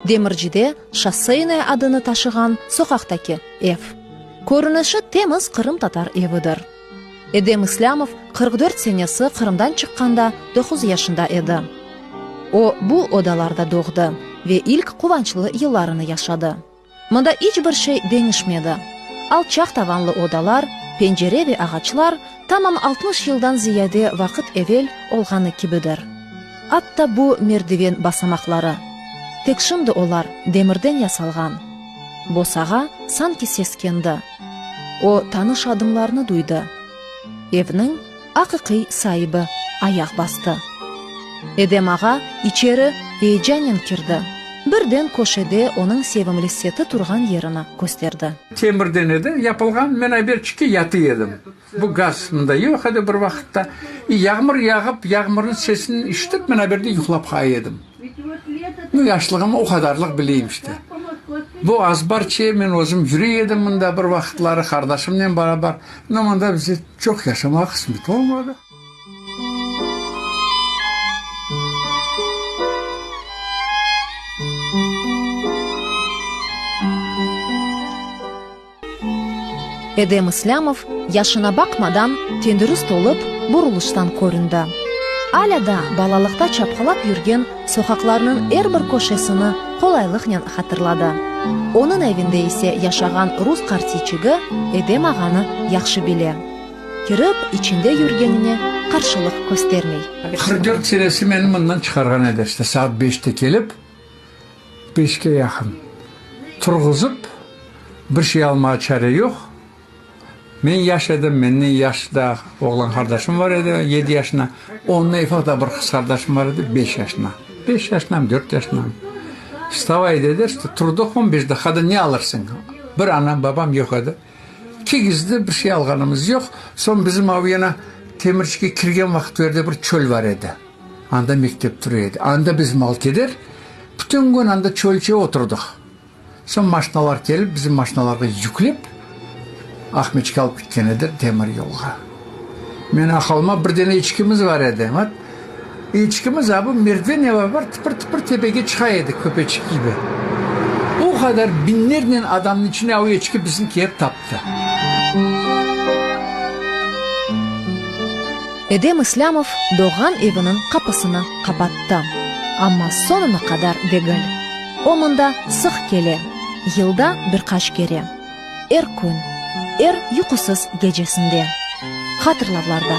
Demircide Şosseynaya adını taşığan soqaqtaki ev. Körünişi temiz qırımtatar evidir. Edem İslâmov 44 senesi Qırımdan çıqqanda doquz yaşında edi. O, bu odalarda doğdı ve ilk quvançlı yıllarını yaşadı. Mında iç bir şey deñişmedi. Alçaq tavanlı odalar, pencere ve ağaçlar tamam 60 yıldan ziyade vaqıt evel olğanı kibidir. Atta bu merdiven basamaqları. Tek şimdi olar demirden yasalğan. Bosağa sanki seskendi. O, tanış adımlarnı duydı. Evniñ aqiqiy saibi ayaq bastı. Edem ağa içeri eyecanen kirdi. Birden köşede onıñ sevimli seti turğan yerini kösterdi. Temirden edi yapılğan, men aberçikke yatıy edim. Bu gaz mında yoq edi bir vaqıtta. Yağmur yağıp, yağmurnıñ sesini işitip, men aberde yuqlap qaya edim. Nu, yaşlığım o qadarlıq bileyim işte. Bu azbarçe men özüm yüre edim mında bir vaqıtları qardaşımnen barabar. Nu, mında bize çoq yaşamağa qısmet olmadı. Edem İslâmov yaşına baqmadan tendürist olıp, burulıştan köründi. Alâ da balalıqta çapqalap yürgen soqaqlarnıñ er bir köşesini qolaylıqnen hatırladı. Onıñ evinde ise yaşağan rus qartiyçigi Edem ağanı yahşı bile. Kirip, içinde yürgenine qarşılıq köstermey. 44 senesi meni mından çıqarğan edi, işte saat beşte kelip, Beşke yaqın turğuzıp, bir şey almağa çare yoq. Men yaş edim, menden yaş daa oğlan qardaşım bar edi, yedi yaşında. Ondan ufaq daa bir qız qardaşım bar edi, beş yaşında. Beş yaşındamı, dört yaşındamı. Vstavay dedi, işte, turdıq, on beş daqqada ne alırsıñ? Bir anam, babam yoq edi. Kigizdi, bir şey alğanımız yoq. Soñ bizim av yana Temirçige kirgen vaqıt o yerde bir çöl bar edi. Anda mektep tura edi. Anda biz mal keder, bütün kün anda çölçe oturdıq. Soñ maşinalar kelip, bizi maşinalarğa yüklep, Aqmeçke alıp ketken ediler, demir yolğa. Men aqılıma bir dene eçkimiz bar edi. Vat, eçkimiz a bu merdiven eva bar, tıpır-tıpır tepege çıqa edi, köpeçik kibi. O qadar biñlernen adamnıñ içine o eçki bizni kelip taptı. Edem İslâmov doğğan eviniñ qapısını qapattı, amma soñuna qadar degil. O mında sıq kele, yılda bir qaç kere. Er kün, er yuqusız gecesinde. Hatırlavlarda.